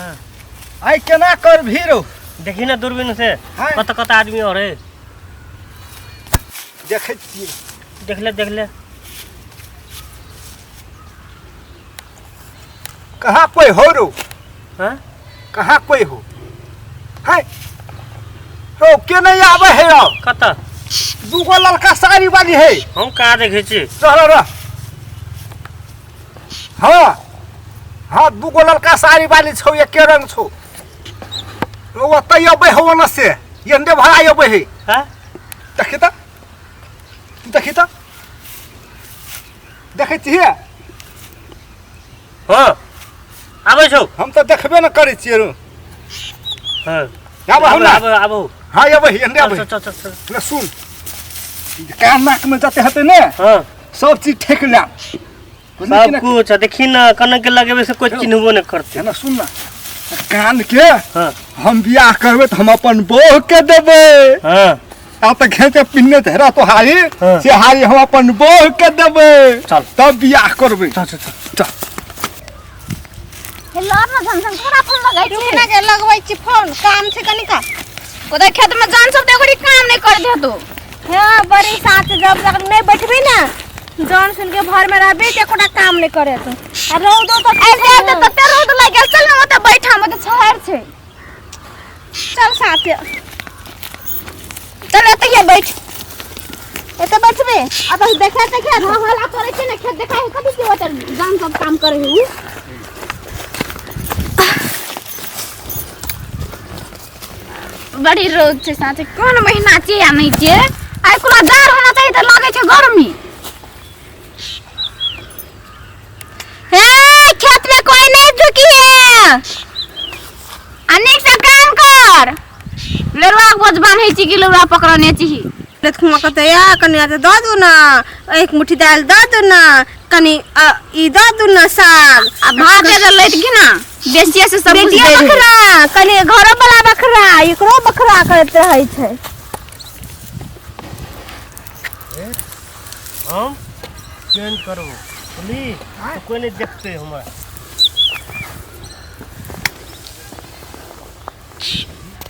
हाँ। आइ केना कर भीरो देखी ना दूरबीन से। हाँ। कत कत आदमी और है। देखै छियै। देख ले, देख ले। कहाँ कोई हो रो? हाँ? कहाँ कोई हो? है हो के नहीं आवे है यार? कत? दूगो लड़का साड़ी वाली है। हम कहाँ देखे छी? रह रह रह। हाँ हाँ, दूगो लड़का साड़ी वाली छौ, एके रंग छौ। ओतै अबै हौ ओने से, एन्ने भरा अबै है। हाँ? देखी तऽ, तू देखी तऽ, देखै छियै? हाँ, आबै छौ। हम तऽ देखबे ने करै छियै रौ। हाँ। आबऽ हौ ने। आबऽ, आबऽ। हाँ, अबै है, एन्ने अबै। चल, चल, चल, चल। ले सुन, कान नाक में जते हेतै ने हाँ। सब चीज ठेक लेब। बुझली कि सब ने? कुछ देखी ना, कनक के लगेबे से कोई चिन्हबो नहीं करते। है ना, सुन ना, कान के हाँ। हम बियाह करबै तऽ हम अपन बहू के देबै। हाँ। आ तऽ घेचे पिन्ने तऽ हेरा तो हारी। हाँ। से हारी हम अपन बहू के देबै। चल। तब बियाह करबै। चल, चल, चल। चल। हे लड़ ना, झन झन कोना फोन लगाइ छी? रुक ना गे, लगबै छी फोन, काम छै कनिका। ओतऽ खेत में जान सब देखो काम नहीं कर दे तू। हाँ, बड़ी साथ जब तक नहीं बैठबी ना, जान सुन के भर में रहबी ते एकोटा काम नहीं करे तू। आ रौदो तो ऐ जे त तते रौद लागि गेल, चल ना ओतऽ बैठ, हम ओतऽ छहर छै। चल साथे। चल एतऽ बैठ। एतऽ बैठबी? आ बस देखे देखे हाँ, हल्ला करै छै ने, खेत देखाइ है कथी के ओतऽ जान सब काम करे है उ। बड़ी रौद छै साथे, कोन महीना छै या नहीं छै? आइ पूरा जाड़ होना चाहिए तऽ लागै छै गर्मी। हे खेत में कोई नहीं झुकी है, आ नीक से काम कर। लेरुआ के बोझ बान्है छी कि लेरुआ पकड़ने छी? खुमा कहते या कनी आटा दऽ दू ना, एक मुट्ठी दालि दऽ दू ना, कनी ई दऽ दू ना साग आ भात दे लैत की ना बेसिए से सब कुछ बेटियो दै रहै। बखरा कनी घरो वाला बखरा एकरो बखरा करैत रहै छै। हम चेंज करबो बुझली तो कोई नहीं देखते हमरा।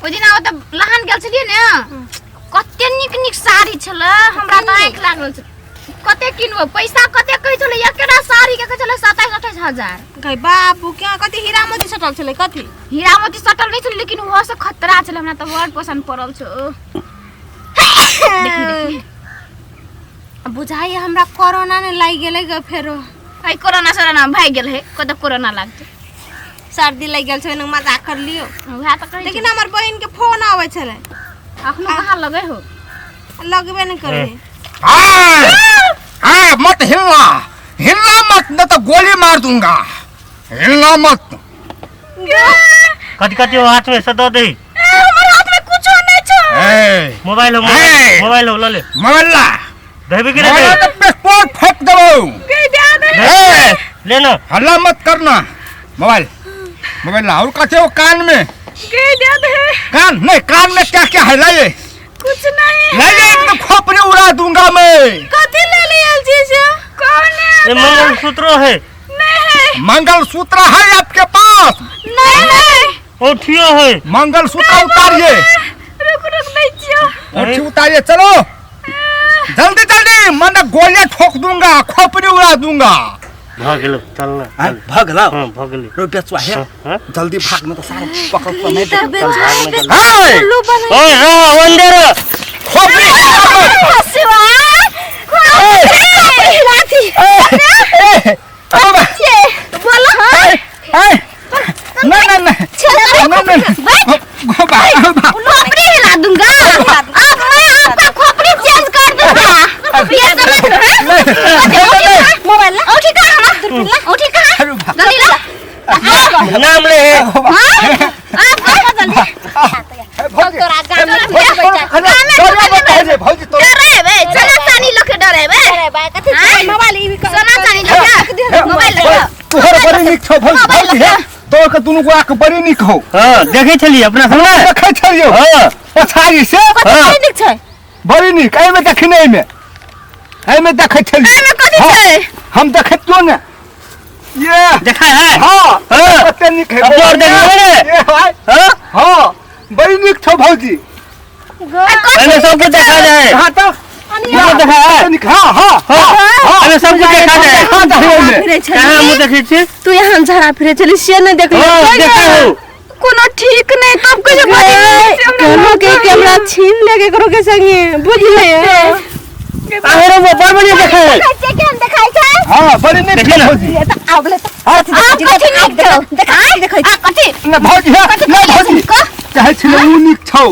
ओहि दिना ओतऽ लहान गेल छलियै ने, कते नीक नीक साड़ी छलै, हमरा तऽ आँखि लागल छलै। कते किनबो? पैसा कते कहै छलै? एकेटा साड़ी के कहै छलै 27-28 हजार। गै बाबू, क्या कथी हीरा मोती सटल छलै? कथी हीरा मोती सटल नहि छलै, लेकिन ओहो से खतरा छलै। हमरा तऽ बड़ पसन्द पड़ल छौ। देखी देखी। बुझाइए हमरा कोरोना ने लागि गेलै गे फेरो। है कोरोना सोरोना भागि गेल है, कतऽ कोरोना लागतै? सर्दी लागि गेल छै, ओहिना मजाक कर लियौ। वएह तऽ कहै। लेकिन हमर बहिन के फोन आबै छलै। अखनो कहाँ लगै हो? लगबे नहि करै है। आ, मत हिलना, हिलना मत, न तो गोली मार दूंगा। हिलना मत। कथी कथी हो हाथ में से दऽ दही। हमर हाथ में कुछो नहीं छौ। ए, मोबाइल हो, ए! मोबाइल हो, लऽ ले। मोबाइल ला। देबी कि नहीं? मोबाइल तो पेस्पोर्ट फेंक देबो। ए, ले ना। हल्ला मत करना। मोबाइल, मोबाइल ला। और कथे हो कान में? कान नहीं, कान में क्या क्या है? लाइए। कुछ नहीं। लाइए, एकदम खोपड़ी उड़ा दूंगा मैं। कथी ले लियल छी से? कौन है? ये मंगलसूत्र है। मंगलसूत्र है आपके पास? नहीं नहीं। औठियो है। मंगलसूत्र उतारिए। रुक रुक दै छियो। औठी उतारिए, चलो जल्दी जल्दी, मन गोलियां ठोक दूंगा, खोपड़ी उड़ा दूंगा। भऽ गेलो, चल ना। चल। भग ला। हाँ, भऽ गेलै। रो बेचुआ हे। हाँ? जल्दी भाग न तो सारा पकड़ तो नहीं तऽ दे। चल भाग ना, चल। हाय उल्लू बनै। ओए रह अंदर। खोपड़ी उड़ा मत। शिवा। लाथी। ए, अरे बा- बोलो। ए, ए, ना ना ना ना ना ना, गो बा, गो बा। खोपड़ी हिला दूंगा अब मैं आपका, खोपड़ी चेंज कर दूंगा, ये समझ लो। हाँ? नहीं, नहीं, नहीं। मोबाइल ला। औठी कहाँ हमार? औठी कहाँ? अरे बा। जल्दी ला। नाम ले है। गो बा। हाँ? आप जल्दी। ए, भौजी, तोरा गाना ए, भौजी, अरे, डरिया मत भौजी, भौजी, तोरा- डरेबे सोना चानी लोग के डरेबे? अरे बा, कथी हाँ? मोबाइल ई सोना चानी लोग के मोबाइल ले। तोहर बड़ी नीक छौ भौजी, भौजी हे, तोहर के दुनू गोड़ा के बड़ी नीक हौ। हाँ, देखै छलियै अपना सब ने। देखै छलियौ। हाँ। पछाड़ी से। हाँ। नीक छै। बड़ी नीक। एहिमे देखी ने, एहिमे, एहिमे देखै छलियै। एहिमे कथी हाँ, छै? हम देखैतियो ने। ये देखा है हाँ हाँ। कते नीक है अब जोर देलियै ने। ये भाई हाँ हाँ बड़ी नीक छौ भौजी पहले सब कुछ देखा जाए हाँ तो सब देखा है कते नीक हाँ हाँ हाँ पहले सब कुछ देखा जाए हाँ दही ओहिमे फिरे कहाँ छली हम देखै छी तू यहाँ झड़ा फिरे छली से नहीं देखली हाँ देखा हो कोनो ठीक नहीं तब कहे कोनो के कैमरा छीन ले केकरो के संगे बुझले अरे वो बड़ बढ़िया देखा है के हम देखाई छै हाँ बड़ी नीक देखिए छौ ना। भौजी ये त आवले त हाँ आ कथी नीक छौ देखा देखै आ कथी ना भौजी है ना भौजी कहै छलै ऊ नीक छौ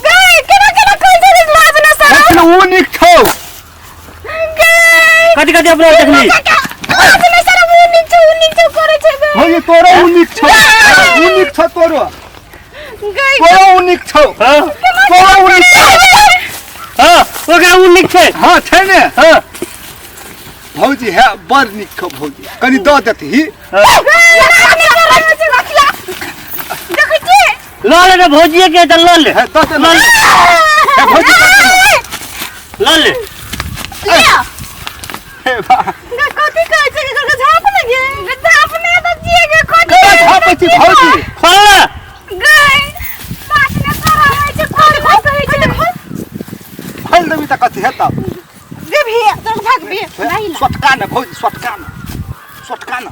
गै केना केना कहै छै रे लाज ना कहै शरम छलै ऊ नीक छौ गै कथी कथी अपना देखली लाज ना शरम उ नीक छौ उ नीक छौ करै छै गै भौजी तोरो ऊ नीक छौ ऊ नीक छौ तोरो गई तोरो ऊ नीक छौ हाँ तोरो ऊ नीक छौ हाँ ओकरा उ नीक छै हाँ छै ने हाँ भौजी है बड़ नीक छौ भौजी कनि दऽ देतही देखै छी लऽ ले ने भौजिए के तऽ लऽ ले है दऽ दे लऽ ले हे भौजी दऽ दे ने। लऽ ले लिअ हे बा कथी कहै छै केकरो के झाप ने गे झाप ने तऽ जिए गे कथी केना झापै छी भौजी खोल ना गै लाज ना शरम होइ छै खोल खोल कहै छै खोल देबी तऽ कथी हेतौ देबही तोर भागबी सोटका ने भौजी सोटका ने सोटका ने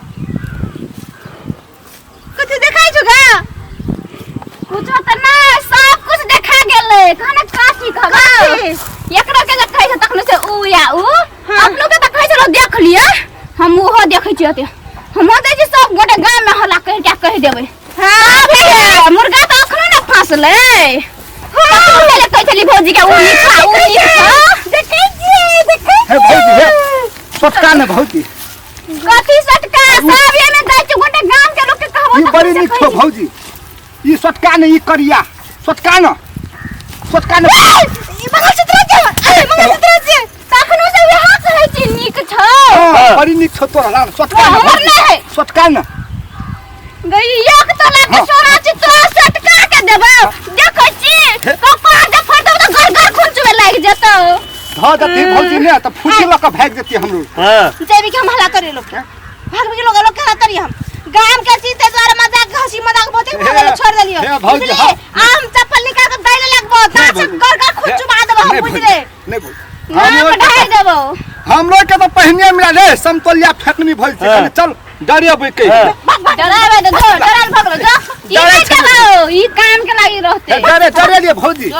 कथी देखाइ छौ गा कुछो तऽ नहि सब कुछ देखा गेलै कहने कथी कहबै एकरो के जे कहै छै तखनो से उ या उ अपनो के तऽ कहै छलो देख लिअ हम ओहो देखै छियै ओते हमहुँ दै छी सब गोटे गाम में हल्ला कहि के कहि देबै हाँ मुर्गा तऽ अखनो ने फंसलै हाँ पहिले कहै छली भौजी के उ नीक खा उ नीक खा देखै छियै देखै हे भौजी हे सोटका ने भौजी कथी सटका सब एने दै छै गोटे गाम के लोक के कहबो ई तखनो बड़ी से नीक कहै छौ छै। भौजी ई सोटका ने ई करिया सोटका ने सोटका ने ई मंगलसूत्र छै अरे मंगलसूत्र छै तखनो से वएह कहै छी नीक छौ हाँ, बड़ी नीक छौ तोरा लाल सोटका ने हमर भौजी नहि है। सोटका ने गई एक तोला के हाँ। सोना छी तोरा सटका के देबौ देखै छी कपार जे फाटौ तऽ घर घर खून चुबे लागि जेतौ धऽ देती भौजी ने तऽ फूटी लऽ कऽ भागि जेती हमरो हाँ जेबी के हम हल्ला करे लोग के भागबी के लोग लोग के हल्ला करी हम गाम के चीज ते द्वारा मजाक हंसी मजाक बहुते भऽ गेल छोड़ देलियो हे भौजी, बुझली? हाँ। आम चप्पल निकाल के दैले लगबो दाँत से भौजी। कर कर खून चुबा देबो हम नहि भौजी, बुझले नहि भौजी नाक हमरो के ढाइ देबौ हमरो के तऽ पहिने मिला रे समतोलिया फेकनी भइल छै हाँ। कनि चल डरेबै कहि हाँ। डराबै तऽ जो डराल भगलो जो ई डरै नहि छै। देबौ ई काम के लागि रहतै डरे डरे लिए भौजी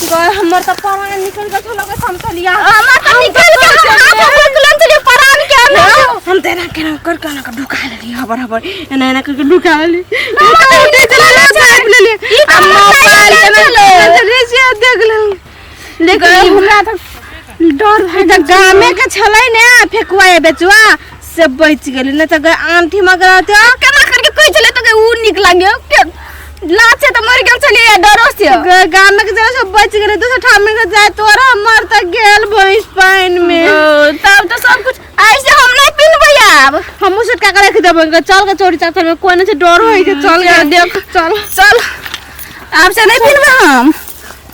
गए हमर तऽ प्राण निकल गेल छलो के समतलिया हमर तऽ निकल गेल हाथ बुकलन छलियै परान के ना हम तऽ एना केना कर केना कर ढुका लेली हबर हबर एना एना करके ढुका लेली लेली ई आ तऽ मोबाइल मोबाइल केना छलै। चले से देख लेली लेकिन हमरा तऽ डर भए तऽ गामे के छलै ने फेकुआ या बेचुआ से बचि गेलै नहि तऽ आंठी मगर रहते केना करके कहै छलै तऽ उ नीक लागे के लाज से तऽ मरि गेल छलियै डरो से गामे के जगह सब बचि गेलै दोसर ठाम के जाय तोरा हमर तऽ गेल भैंस पानि में ओ, तब तऽ सब कुछ ऐसे हम नहीं पिन्हबै आब हमहूँ सुटका के रख देबै चल के चोरी चाचर में कोई नहीं छै डर होइ छै चल के देख चल चल आब से नहीं पिन्हबै हम।